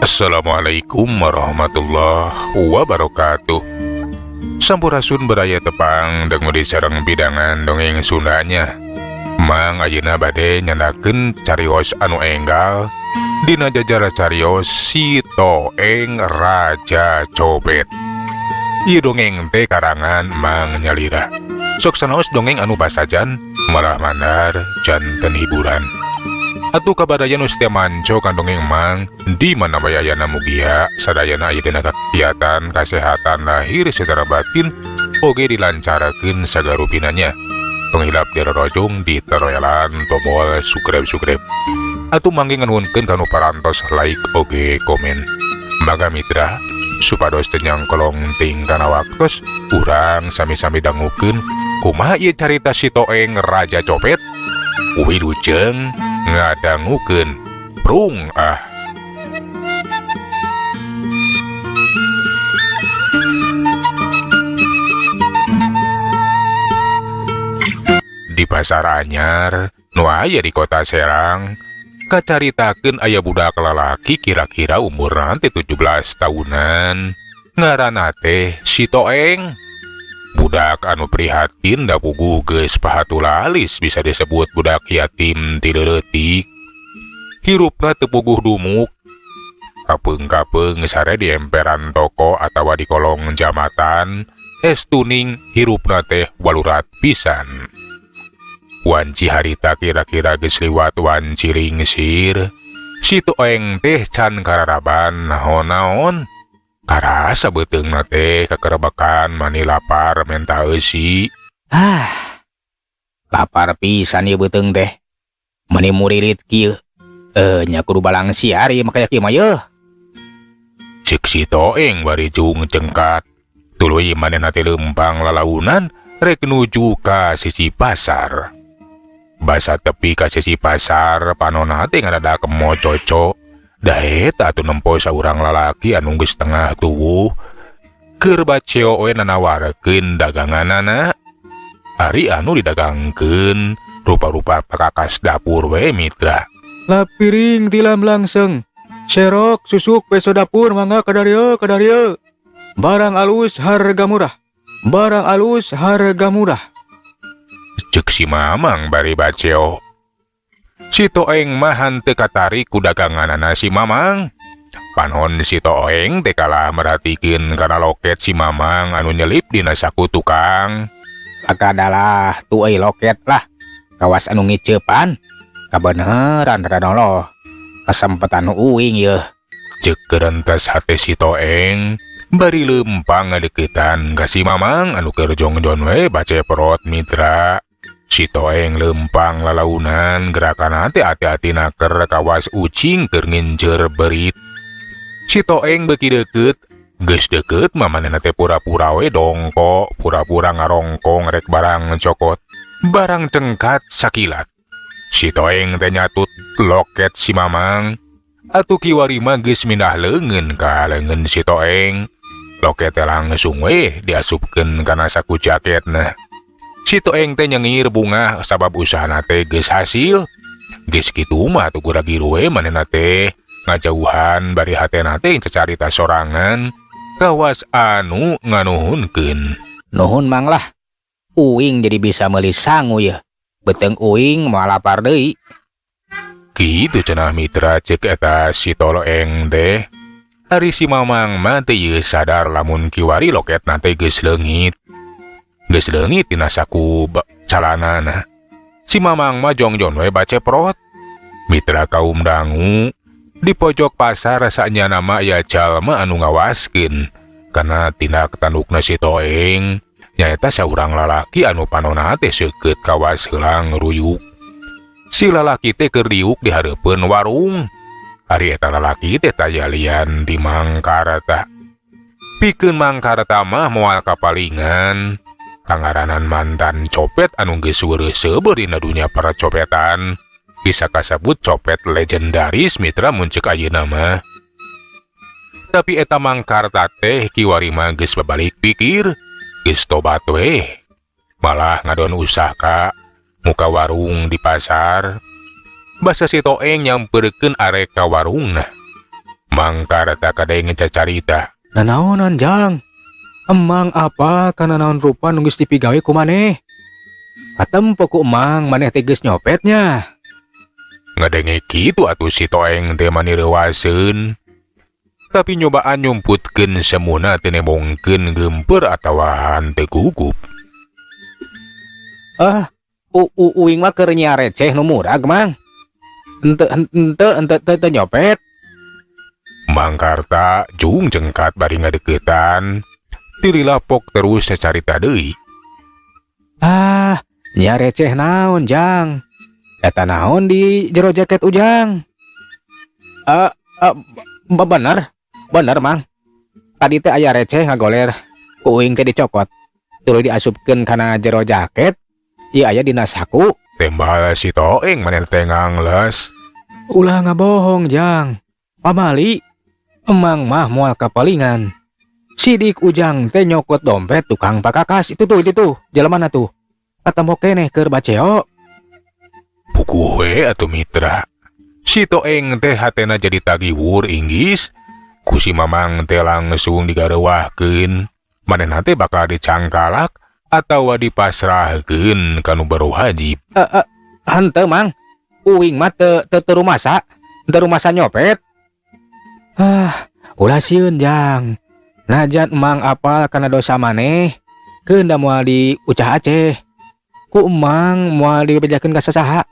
Assalamualaikum warahmatullahi wabarakatuh. Sampurasun baraya, tepang dangu di sareng pidangan dongeng Sundanya. Mang ayeuna bade nyandakeun carios anu enggal dina jajar carios Si Toeng Raja Copet. Ieu dongeng teh karangan Mang Nyalira. Sok sanaos dongeng anu basajan malah mandar janten hiburan. Atuh ka baraya nu setia manco ka dongeng Mang di mana wae ayana, mugia sadayana aya dina kagiatan kasehatan lahir secara batin oge dilancarkeun sagarupina nya. Tong hilap dirorojong diteroelan tombol subscribe subscribe. Atuh mangge nganuhunkeun kanu parantos like oge komen. Mangga mitra, supados teu nyangkolong ting kana waktos, urang sami-sami dangukeun kumaha ieu carita Si Toeng Raja Copet. Wilujeng ngadangukeun, prung ah. Di Pasar Anyar nu aya di Kota Serang, kacaritakeun aya budak lalaki kira-kira umur nanti 17 tahunan, ngaranna teh Si Toeng. Budak anu prihatin da puguh geus pahatula alis, bisa disebut budak yatim ti leutik. Hirupna teu puguh dumuk, kapeung-kapeung sare di emperan toko atawa di kolong jambatan. Estuning hirupna teh walurat pisan. Wanci harita kira-kira geus liwat wanci lingsir, Si Toeng teh can kararaban naon-naon. Karasa beuteungna teh kakerebekan, mani lapar menta eusi. Ah, lapar pisan ieu beuteung teh. Meni murilit kieu. Eh, nya kudu balang siar ieu mah kaya kieu mah yeuh. Cek Si Toeng bari jung cengkat. Tuluy manehna teh leumpang lalaunan rek nuju ka sisi pasar. Basa tepi ka sisi pasar, panona teh ngadadak mococo. Da eta atuh nempo saurang lalaki anu geus tengah tuwuh keur baceo we nanawarkeun daganganana. Ari anu didagangkeun rupa-rupa pakakas dapur we, mitra. Lap piring tilam langseng. Serok susuk peso dapur, mangga kadarieu kadarieu. Barang alus harga murah. Barang alus harga murah. Cek si Mamang bari baceo. Si Toeng mah henteu katarik ku daganganana si Mamang. Panon Si Toeng teh kalah merhatikeun kana loket si Mamang anu nyelip dina saku tukang. Akadalah tuh euy loket lah. Kawas anu ngiceupan. Kabeneran rada noloh. Kesempatan uing yeuh. Cek kerentes hate Si Toeng bari leumpang ngadeukeutan ka si Mamang anu keur jongjon we baceprot, mitra. Si Toeng leumpang lalaunan, gerakan teh hati-hati naker kawas ucing keur ngincer berit. Si Toeng beuki deukeut, geus deukeut mah manehna teh pura-pura we dongko, pura-pura ngarongkong rek barang cokot. Barang cengkat sakilat, Si Toeng teh nyatut loket si Mamang. Atuh kiwari mah geus mindah leungeun ka leungeun Si Toeng. Loket teh langsung we diasupkeun kana saku jaketna. Si Toeng teh nyengir bungah sabab usahana teh geus hasil. Geus kitu mah atuh gura-giru we manehna teh ngajauhan bari hatena teh cacarita sorangan kawas anu nganuhunkeun. Nuhun, Mang, lah. Uing jadi bisa meuli sangu yeuh. Beuteung uing moal lapar deui. Kitu cenah, mitra, cek eta Si Toeng teh. Ari si Mamang mah teu ieu sadar lamun kiwari loketna teh geus leungit. Geus leungit tina saku calanana. Si Mamang mah jongjon we baceprot. Mitra kaum dangu, di pojok pasar saenyana mah aya jalma anu ngawaskeun kana tindak tandukna Si Toeng, nyaeta saurang lalaki anu panona teh seukeut kawas heulang ruyuk. Si lalaki teh keur diuk di hareupeun warung. Ari eta lalaki teh taya lian ti Mang Karta. Pikeun Mang Karta mah moal kapalingan. Kangaranan mantan copet anu geus seueur dina dunya percopetan. Bisa kasebut copet legendaris, mitra, mun ceuk ayeuna mah. Tapi eta Mang Karta teh kiwari mah geus babalik pikir, geus tobat we. Malah ngadon usaha muka warung di pasar. Basa Si Toeng nyamperkeun arek ka warungna. Mang Karta kadenge cacarita. Nanaonan, Jang? Emang apa kana naon rupa nu geus dipigawe ku maneh? Katempo ku emang maneh teh geus nyopetnya. Ngadenge kitu atuh si Toeng teh mani reuwaseun. Tapi nyobaan nyumputkeun semuna teu nembongkeun geumpeur atawa henteu gugup. Ah, uing mah keur nyiar receh nu murag, Mang. Henteu henteu henteu teu nyopet. Mang Karta jung jengkat bari ngadeukeutan. Tilila pok terus cacarita deui. Ah, nya receh naon, Jang? Eta naon di jero jaket Ujang? Eh, eh, bener. Bener, Mang. Tadi teh aya receh ngagoler. Ku uing teh dicokot. Tuluy diasupkeun kana jero jaket. Ieu aya dina saku. Tembal si Toeng maneh teh ngangles. Ulah ngabohong, Jang. Pamali, emang mah moal kapalingan. Sidik Ujang teh nyokot dompet tukang pakakas itu tuh, itu tuh, jelema tuh. Ketemu keneh keur baceo. Puguh we atuh, mitra. Si Toeng teh hatena jadi tagiwur inggis. Ku si Mamang teh langsung digareuwahkeun. Manehna teh bakal dicangkalak atawa dipasrahkeun ka nu berwajib. Eh, eh, henteu, Mang. Uing mah teu teu teu rumasa. Teu rumasa nyopet. Ah, ulah sieun, Jang. Najan emang apal kana dosa maneh, keun da moal diucah aceh. Ku emang moal dibejakeun ka sasaha.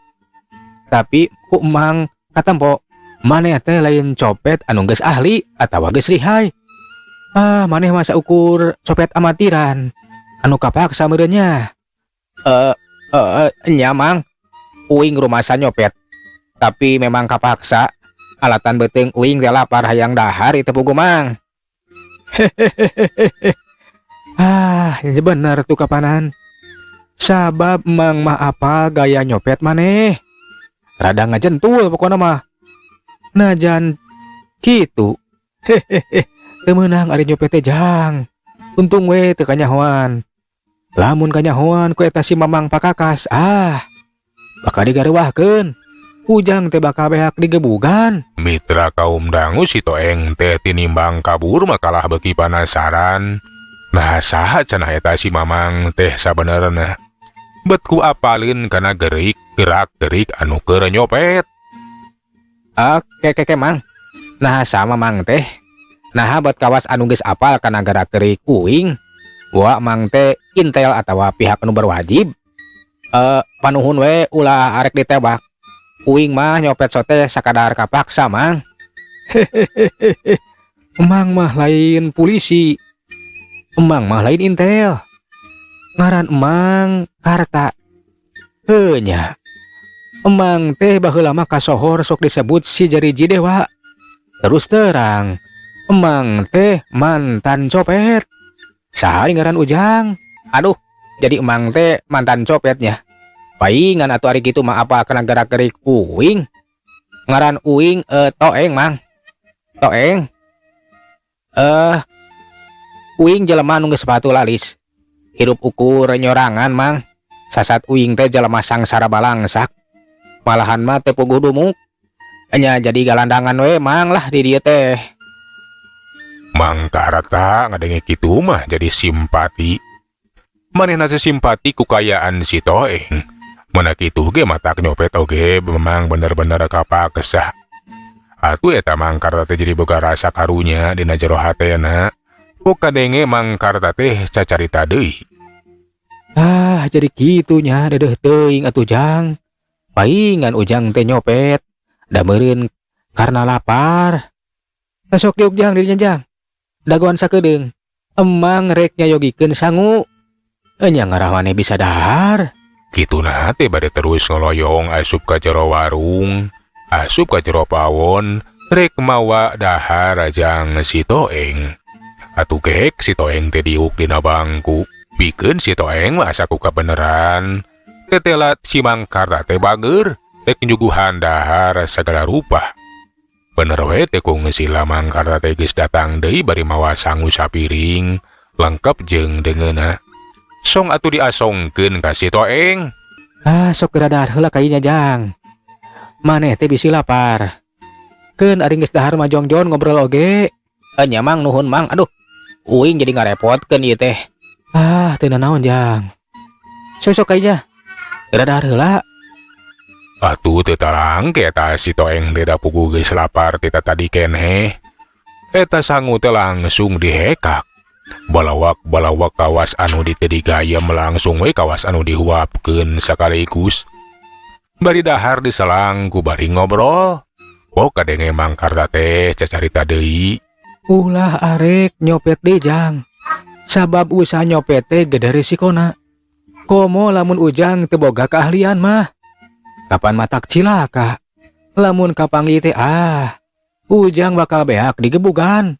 Tapi ku emang katempo maneh teh lain copet anu geus ahli atawa geus lihai. Ah, maneh mah saukur copet amatiran. Anu kapaksa meureun nya. Eh, eh, nya, Mang. Uing rumasa nyopet. Tapi memang kapaksa. Alatan beuteung uing teh lapar hayang dahar itu puguh, Mang. Ah, ini bener tuh kapanan. Sabab emang mah apal gaya nyopet maneh. Rada ngajentul pokoknya mah. Najan kitu. Hehehe, teu meunang ari nyopet teh, Jang. Untung we teu kanyahoan. Lamun kanyahoan ku eta si Mamang pakakas, ah, bakal digareuwahkeun. Ujang teh bakal beak digebugan. Mitra kaum dangu, si Toeng teh tinimbang kabur makalah beuki panasaran. Nah, saha cenah eta si Mamang teh sabenerna? Bet ku apalin kana gerik gerak gerik anu keur nyopet. Ah, ke ke ke Mang. Nah, sama Mang teh. Nah, buat kawas anu geus apal kana gerak gerik uing. Wa Mang teh intel atawa pihak anu berwajib. Eh, panuhun we ulah arek ditebak. Uing mah nyopet sote sakadar kapaksa, Mang. Hehehe. Emang mah lain polisi. Emang mah lain intel. Ngaran emang Karta. Heuh nya. Emang teh baheula mah kasohor sok disebut si jariji dewa. Terus terang, emang teh mantan copet. Saha ngaran Ujang? Aduh, jadi emang teh mantan copetnya. Paingan atuh ari kitu mah apa kana gerak gerik uing. Ngaran uing eh, Toeng, Mang. Toeng. Eh, uing jelema nu geus sepatu lalis. Hirup ukur nyorangan, Mang. Sasat uing teh jelema sangsara balangsak. Malahan mah teu puguh dumuk. Nya jadi galandangan we, Mang, lah di dieu teh. Mang Karta ngadenge kitu mah jadi simpati. Manehna teh simpati ku kayaan si Toeng. Mana kitu ge matak nyopet oge memang bener-bener kapaksa. Atuh eta Mang Karta teh jadi boga rasa karunya dina jero hatena. Pok kadenge Mang Karta teh cacarita deui. Ah, jadi kitunya, dedeh teuing atuh, Jang. Paingan Ujang teh nyopet. Da meureun karena lapar. Sok diuk, Jang, dirinya, Jang. Dagoan sakedeung. Emang rek nyayogikeun sangu. Enya ngarah maneh bisa dahar. Kituna teh bade terus ngoloyong asup ka jero warung, asup ka jero pawon, rek mawa dahar jang si Toeng. Atuh gek si Toeng teh diuk dina bangku. Pikeun si Toeng mah asa ku kabeneran. Tetelat si Mang Karta teh bager, rek nyuguhan dahar sagala rupa. Bener we teh ku sila Mang Karta teh geus datang deui bari mawa sangu sapiring, lengkap jeung deungeunna. Song atuh diasongkeun ka si Toeng. Ah, sok geura dahar heula kayanya, Jang. Maneh teh bisi lapar. Keun ari geus dahar mah jongjon ngobrol oge. Eh, nya Mang, nuhun Mang. Aduh, uing jadi ngarepotkeun ieu teh. Ah, teu nanaon, Jang. Sok-sok aja. Geura dahar heula. Atuh teu tarangke eta si Toeng teh, da puguh geus lapar ti tadi keneh. Eta sangu teh langsung dihekak. Balawak-balawak kawas anu teu digayem langsung we kawas anu dihuapkeun sakaligus. Bari dahar diselang ku bari ngobrol. Oh, kadenge Mang Karta teh cacarita deui. Ulah arek nyopet deui, Jang. Sabab usaha nyopet teh gede risikona. Komo lamun Ujang teu boga keahlian mah. Kapan matak cilaka. Lamun kapanggih teh, ah, Ujang bakal beak digebugan.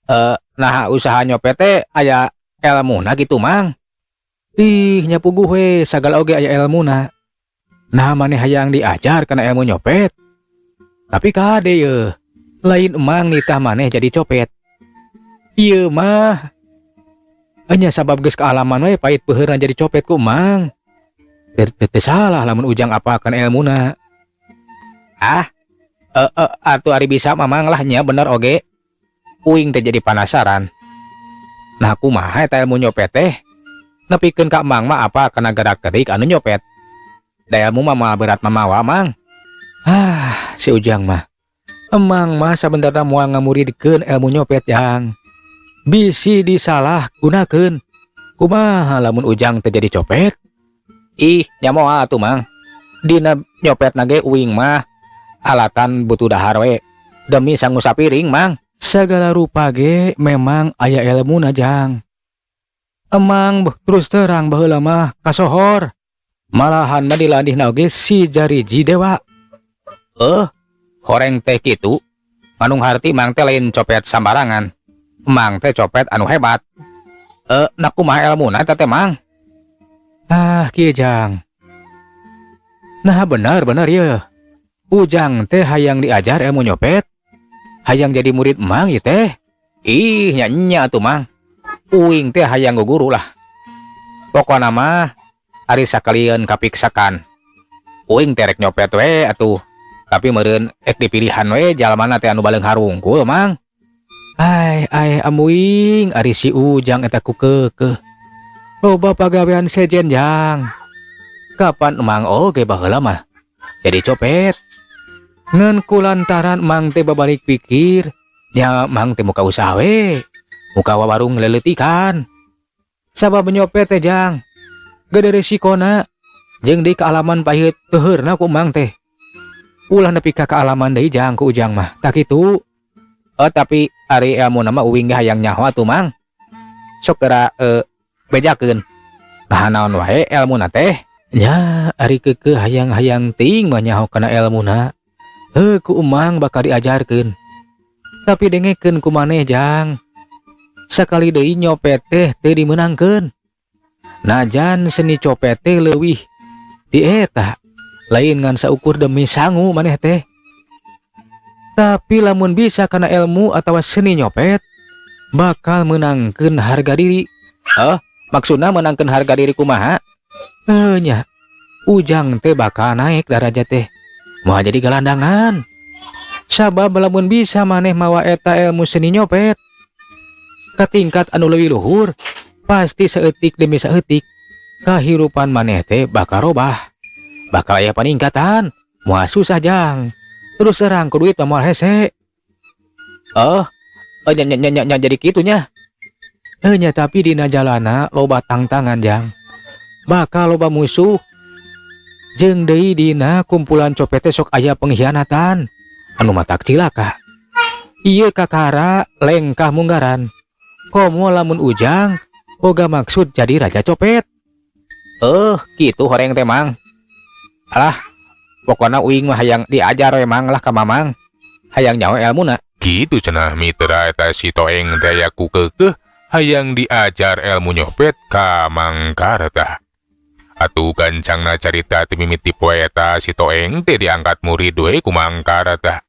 Eh, nah, usaha nyopet teh aya elmuna gitu, Mang? Ih, nya puguh we, sagala oge aya elmuna. Nah, maneh hayang diajar kana ilmu nyopet? Tapi kade ye, lain emang nitah maneh jadi copet. Ieu mah enya sabab geus kaalaman we pait peuheurna jadi copet ku emang. Teu teu salah lamun Ujang apalkeun elmuna. Ah, eh, eh, atuh ari bisa Mamang lah nya, bener oge. Uing teh jadi penasaran. Nah, kumaha eta ilmu nyopet teh? Nepikeun ka Mang mah apal kana gerak-gerik anu nyopet. Da ilmu mah moal berat mamawa, Mang. Ah, si Ujang mah. Emang mah sabenerna moal ngamuridkeun ilmu nyopet, Jang. Bisi disalah gunakeun. Kumaha lamun Ujang teh jadi copet? Ih, nya moal atuh, Mang. Dina nyopet na ge uing mah alatan butuh dahar we. Demi sangu sapiring, Mang. Segala rupa ge memang aya ilmuna, Jang. Emang beuh, terus terang baheula mah kasohor. Malahan mah dilandihna oge si jariji dewa. Eh, horeng teh kitu. Manung harti Mang teh lain copet sambarangan. Mang teh copet anu hebat. Eh, nah, kumaha elmuna eta teh, Mang? Ah, kieu, Jang. Nah, bener-bener ya. Ujang teh hayang diajar ilmu nyopet. Hayang jadi murid Emang ieu teh. Ih, nya nya atuh, Mang. Uing teh hayang guru lah. Pokona mah ari sakalian kapiksakan. Uing teh rek nyopet we atuh. Tapi meureun ek dipilihan we jalmana teh anu baleunghar wungkul, Mang. Ai ai amuing, ari si Ujang eta ku keukeuh. Loba pagawean sejen, Jang. Kapan Emang oge baheula mah jadi copet. Ngan kulantaran Mang teh babalik pikir, nya Mang teh muka usaha we. Muka warung leleutikan. Sabab nyopet teh, Jang, gede resikona jeung di kaalaman pahit peuheurna ku Mang teh. Ulah nepi ka kaalaman deui, Jang, ku Ujang mah. Tak kitu. Oh, tapi ari ilmu nama uing ge hayang nyaho atuh, Mang. Sok geura bejakeun. Nah, naon wae elmuna teh? Nya ari keukeuh hayang-hayang ting mah nyaho kana elmuna. Heuh, ku Emang bakal diajarkeun. Tapi dengekeun ku maneh, Jang. Sakali deui nyopet teh teu dimeunangkeun. Najan seni copet teh leuwih ti eta, lain ngan saukur demi sangu maneh teh. Tapi lamun bisa kana ilmu atawa seni nyopet, bakal meunangkeun harga diri. Eh, maksudna meunangkeun harga diri kumaha? Heuh nya, Ujang teh bakal naik darajat teh. Moal jadi gelandangan. Sabab lamun bisa maneh mawa eta ilmu seni nyopet ka tingkat anu leuwih luhur, pasti saeutik demi saeutik kahirupan maneh teh bakal robah. Bakal aya paningkatan, moal susah, Jang. Terus terang ku duit mah moal hese. Oh, oh nya nya nya nya jadi kitu nya. Heuh nya, tapi dina jalana loba tangtangan, Jang. Bakal loba musuh. Jeung deui dina kumpulan copet teh sok aya pengkhianatan anu matak cilaka. Ieu kakara lengkah munggaran. Komo lamun Ujang boga maksud jadi raja copet. Eh, kitu horeng teh, Mang. Alah, pokona uing mah hayang diajar we, Mang, lah ka Mamang. Hayang nyaho elmuna. Kitu cenah, mitra, eta si Toeng teh aya ku keukeuh hayang diajar ilmu nyopet ka Mang Karta. Atuh gancangna carita ti mimiti poe eta si Toeng teh diangkat murid we ku Mang Karta.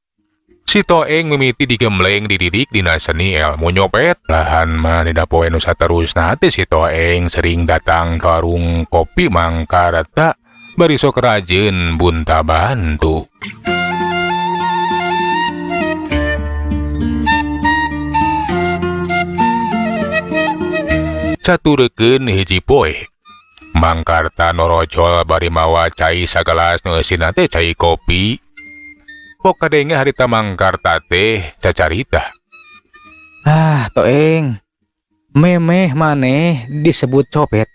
Si Toeng mimiti digembleng, dididik dina seni ilmu nyopet. Lahan mah dina poe nu saterusna teh si Toeng sering datang ke warung kopi Mang Karta bari sok rajin bunta bantu. Caturekeun hiji poe. Mang Karta norojol bari mawa cai sagelas nu eusina teh cai kopi. Pok kadenge harita Mang Karta teh cacarita. Ah, Toeng. Memeh maneh disebut copet.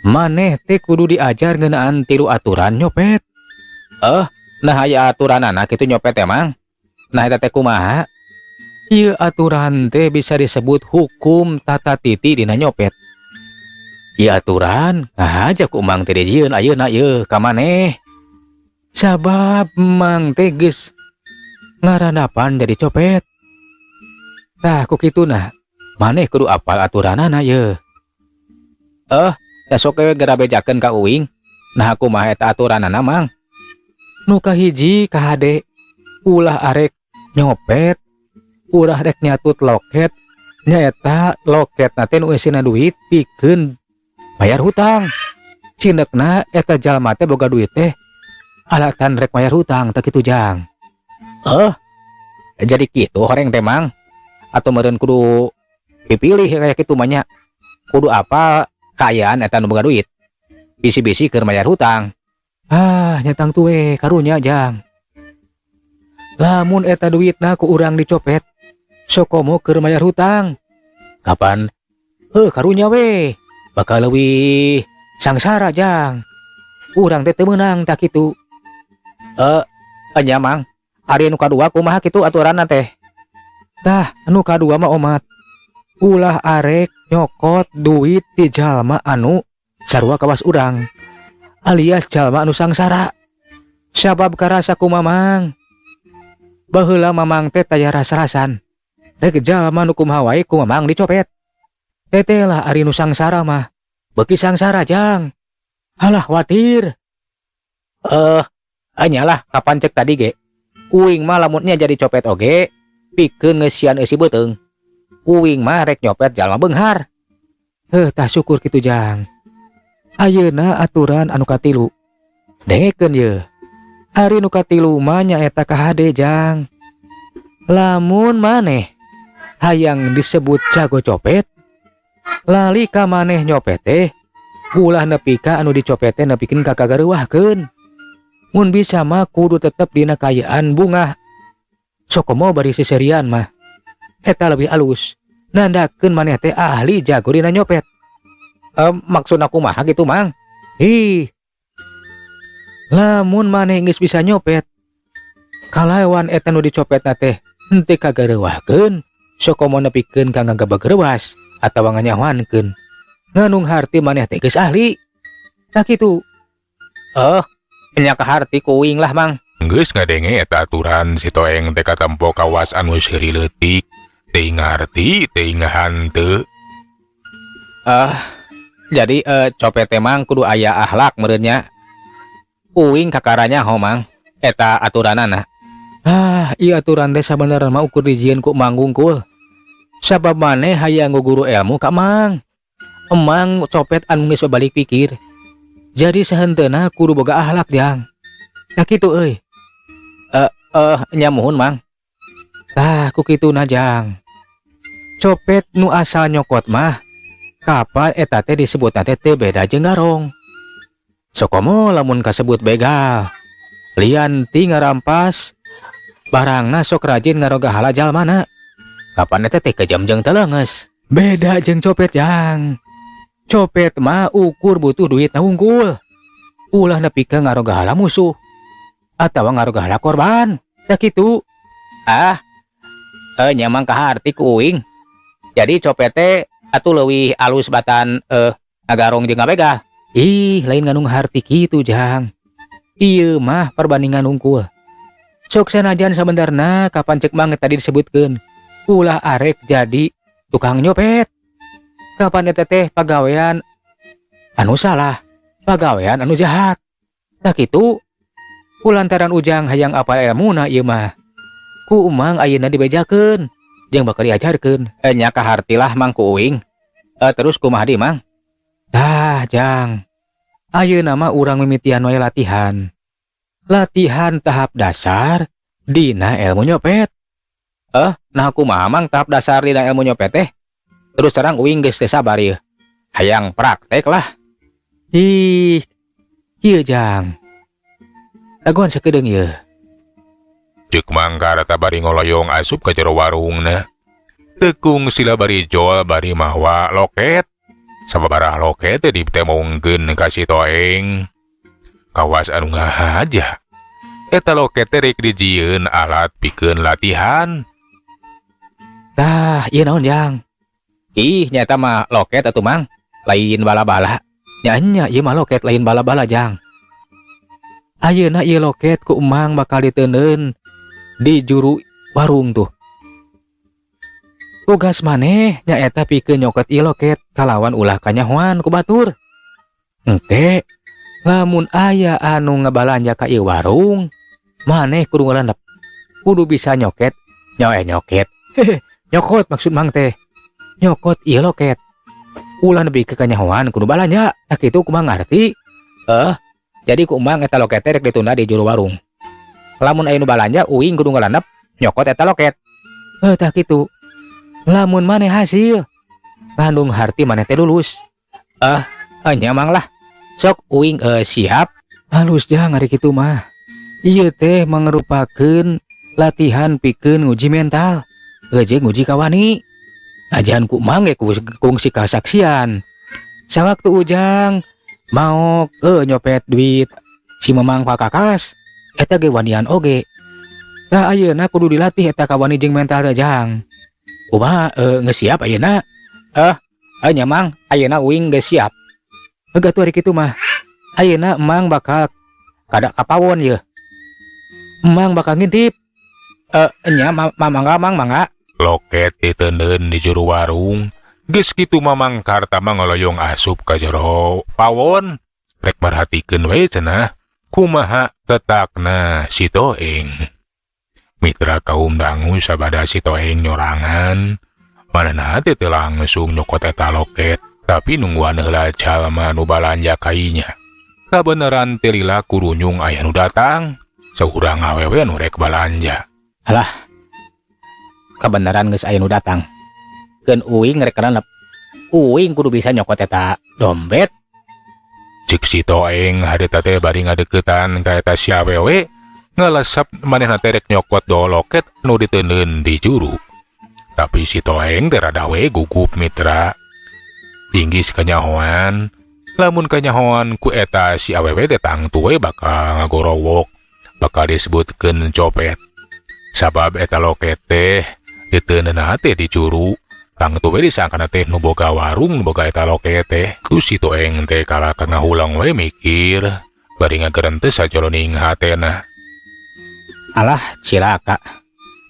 Maneh teh kudu diajar ngeunaan tilu aturan nyopet. Eh, nah aya aturanana kitu nyopet emang? Nah, eta teh kumaha? Ieu aturan teh bisa disebut hukum tata titi dina nyopet. Ieu aturan ngahaja ku Mang teh dijieun ayeuna ieu ka maneh. Sabab Mang teh geus ngarandapan jadi copet. Tah, ku kituna maneh kudu apal aturanana ye. Eh, da sok we geura bejakeun ka uing. Nah, kumaha eta aturanana, Mang? Nu kahiji, kahade, ulah arek nyopet, ulah rek nyatut loket, nyaeta loket teh nu eusina duit pikeun bayar hutang. Cindekna eta jalma teh boga duit teh alatan rek bayar hutang tah kitu, Jang. Eh, jadi kitu horeng teh, Mang? Atau meureun kudu dipilih kayak kitu mah nya. Kudu apa kaayaan eta nu boga duit. Bisi-bisi keur bayar hutang. Ah, nya tangtu we karunya, Jang. Lamun eta duitna ku urang dicopet, sokomo keur mayar hutang. Kapan? Heuh, karunya we. Bakal leuwih sangsara, Jang. Urang teh teu meunang tah kitu. Eh, nya, Mang. Ari nu kadua kumaha kitu aturanna teh? Tah, anu kadua mah omat. Ulah arek nyokot duit ti jalma anu sarua kawas urang, alias jalma anu sangsara. Sabab karasa ku Mamang. Baheula Mamang teh taya ras-rasan. Rek jalma nu kumaha wae ku Mamang dicopet. Teteh lah ari nu sangsara mah. Beuki sangsara, Jang. Halah, watir. Eh, nya lah kapan cek tadi ge. Uing mah lamunnya jadi copet oge pikeun ngeusian eusi beuteung. Uing mah rek nyopet jalma beunghar. Heuh, tah syukur kitu, Jang. Ayeuna aturan anu katilu. Dengekeun ye. Ari nu katilu mah nyaeta kahade, Jang. Lamun maneh hayang disebut jago copet, lali ka maneh nyopet teh ulah nepi ka anu dicopet teh nepikeun ka kagareuwahkeun. Mun bisa mah kudu tetep dina kaayaan bungah. Sokomo bari seserian mah. Eta lebih alus. Nandakeun maneh teh ahli jago dina nyopet. Eh, maksudna kumaha gitu, Mang? Ih. Lamun maneh geus bisa nyopet, kalawan eta nu dicopetna teh henteu kagareuwahkeun, sokomo nepikeun ka ngagabegerewas atawa nganyahoankeun. Nganung harti maneh teh geus ahli. Tah kitu. Eh, nya kaharti ku uing lah, Mang. Geus ngadenge eta aturan, si Toeng teh katempo kawas anu seuri leutik. Teuing ngarti, teuing hanteu. Eh, jadi copet teh, Mang, kudu aya akhlak meureun nya. Uing kakara nyaho, Mang, eta aturanana. Ah, ieu aturan teh sabenerna mah ukur dijieun ku Mang wungkul. Sabab maneh hayang nguguru ilmu ka Mang. Emang copet anu geus babalik pikir. Jadi sahenteuna kudu boga akhlak, Jang. Tah kitu euy. Eh, eh nya muhun, Mang. Tah, ku kituna, Jang. Copet nu asal nyokot mah kapan eta teh disebutna teh teu beda jeung garong. Sokomo lamun kasebut begal. Lian ti ngarampas barangna sok rajin ngarogahala jalmana. Kapan eta teh kejam jeung teu. Beda jeung copet, Jang. Copet mah ukur butuh duit na wungkul. Ulah nepi ka ngarogahala musuh atawa ngarogahala korban. Tah kitu. Ah, eh nya, Mang, kaharti ku uing. Jadi copet teh atuh leuwih alus batan ngagarong jeung ngabegal. Ih, lain nganung harti kitu, Jang. Ieu mah perbandingan wungkul. Sok sanajan sabenerna kapan cek Mang tadi disebutkeun, ulah arek jadi tukang nyopet. Kapan eta teh pagawean anu salah, pagawean anu jahat. Tah kitu, kulantaran Ujang hayang apal ilmuna ieu mah. Ku Emang ayeuna dibejakeun jeung bakal diajarkeun. Eh, nya kaharti lah, Mang, ku uing. Eh, terus kumaha deui, Mang? Tah, Jang. Ayeuna mah urang mimitian wae latihan. Latihan tahap dasar dina ilmu nyopet. Eh, nah kumaha, Mang, tahap dasar dina ilmu nyopet teh? Terus terang uing geus teu sabar ieu. Hayang praktek lah. Ih, ieu Jang. Dagoan sakedeung ieu. Cek Mang Karta bari ngoloyong asup ka jero warungna. Tekung sila bari jol bari mawa loket. Sababaraha loket teh ditembongkeun ka si Toeng. Kawas anu ngahaja. Eta loket teh rek dijieun alat pikeun latihan. Tah, ieu naon Jang? Ih, nyata mah loket atuh Mang. Lain bala-bala. Nya nya ieu mah loket lain bala-bala Jang. Ayeuna ieu loket ku Emang bakal diteundeun di juru warung tuh. Tugas maneh nyaeta pikeun nyokot ieu loket kalawan ulah kanyahoan ku batur. Engke lamun aya anu ngabalanja ka ieu warung, maneh kudu ngalandap. Kudu bisa nyoket, nyoe nyoket. Hehe, nyokot maksud Mang teh. Nyokot ieu loket. Ulah nepi ka kanyahoan kudu balanja, tah kitu kumaha ngarti? Jadi ku Emang eta loket teh rek ditunda di juru warung. Lamun aya nu balanja uing kudu ngalandap nyokot eta loket. Tah kitu. Lamun maneh hasil, ngandung harti maneh teh lulus. Nya Mang lah. Sok uing siap. Halus Jang ari kitu mah. Ieu teh mangrupakeun latihan pikeun nguji mental. Jeung nguji kawani. Ajahan ku Mang ge kungsi kasaksian. Sawaktu Ujang mau ke nyopet duit si Memang pakakas, eta ge wanian oge. Tah ayeuna kudu dilatih eta kawani jeung mental teh Jang. Kumaha geus siap ayeuna? Nya Mang, ayeuna uing geus siap. Heuh atuh ari kitu mah. Ayeuna Emang bakal kada kapawon yeuh. Emang bakal ngintip. Nya mangga Mang, mangga. Loket diteundeun di juru warung. Geus kitu Mamang Karta mah ngoloyong asup ka jero pawon. Rek merhatikeun we cenah kumaha ketakna si Toeng. Mitra kaum dangu sabada si Toeng nyorangan. Manehna teh teu langsung nyokot eta loket, tapi nungguan heula jalma nu balanja kainya. Kabeneran teh lila kurunyung aya nu datang, saurang awewe nu rek balanja. Alah, kabeneran geus aya nu datang. Keun uing rek karanep. Uing kudu bisa nyokot eta dompet. Cek si Toeng harita teh bari ngadeukeutan ka eta si awewe, ngalesep manehna teh rek nyokot do loket nu diteundeun di juru. Tapi si Toeng teh rada we gugup mitra. Inggis kanyahoan, lamun kanyahoan ku eta si awewe teh tangtu we bakal ngagorowok, bakal disebutkeun copet. Sabab eta loket teh diteundeunna teh di juru, tangtu we disangkana teh nu boga warung nu boga eta loket teh. Ku si Toeng teh kalah ka ngahulang we mikir, bari ngagerentes sajroning hatena. Alah cilaka.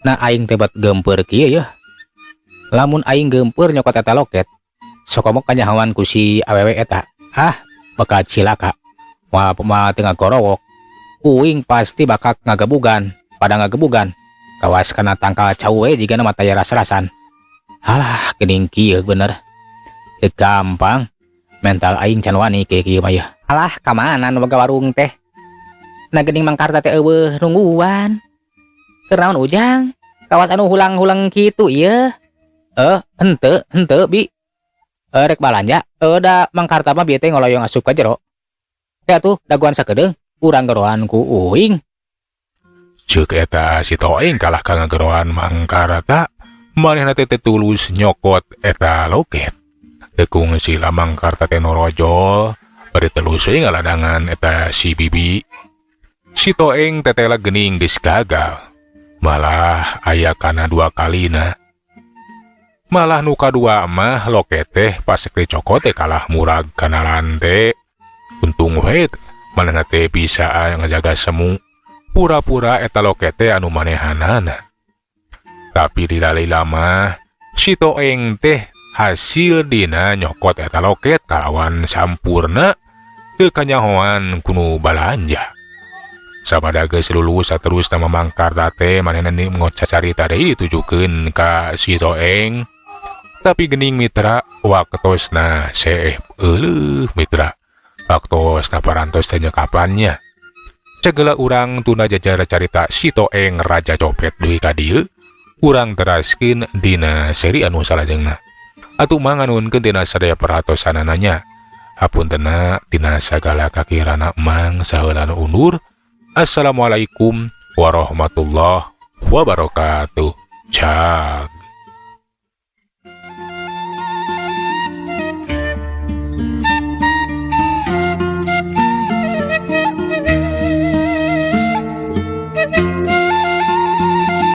Nah aing teh bet geumpeur kieu yeuh. Lamun aing geumpeur nyokot eta loket, sokomok kanyahoan ku si awewe eta. Ah, bakal cilaka. Moal moal teu ngagorowok. Uing pasti bakal ngagabugan, pada ngagabugan. Kawas kana tangkal cau we jigana mah taya ras-rasan. Alah, geuning kieu bener. Teu gampang. Mental aing can wani kieu kieu mah yeuh. Alah, ka mana nu boga warung teh? Nah geuning Mang Karta teh eueuh nungguan. Keur naon Ujang? Kawas anu hulang-hulang kitu ieu. Henteu, henteu bi. Rek balanja. Da Mang Karta mah bieu teh ngoloyong asup ka jero. Teh atuh dagoan sakedeung, urang geroan ku uing. Ceuk eta si Toeng kalah ka ngageroan Mang Karta, manehna teh teu tulus nyokot eta loket. Teu kungsi lah Mang Karta teh norojol, bari telus we ngaladangan eta si bibi. Si Toeng tetela geuning geus gagal. Malah aya kana dua kalina. Malah nu kadua mah loket teh pas dicokot teh kalah murag kana lante. Untung we manehna teh bisa ngajaga semu. Pura-pura eta loket teh anu manehanana. Tapi lila-lila mah si Toeng teh hasil dina nyokot eta loket kalawan sampurna teu kanyahoan kunu balanja. Sabada geus lulus saterusna Mamang Karta teh manehna ngocacarita deui ditujukeun ka si Toeng. Tapi geuning mitra waktosna seeh euleuh mitra. Waktosna parantos teh nyekapannya. Cegela urang tunda jajar carita si Toeng Raja Copet deui ka dieu, urang teraskeun dina seri anu salajengna. Atuh Mang, nganuhunkeun tina sadaya perhatosanana nya. Hapuntenna tina sagala kakirana Mang, saheulana undur. Assalamualaikum warahmatullahi wabarakatuh. Cageur.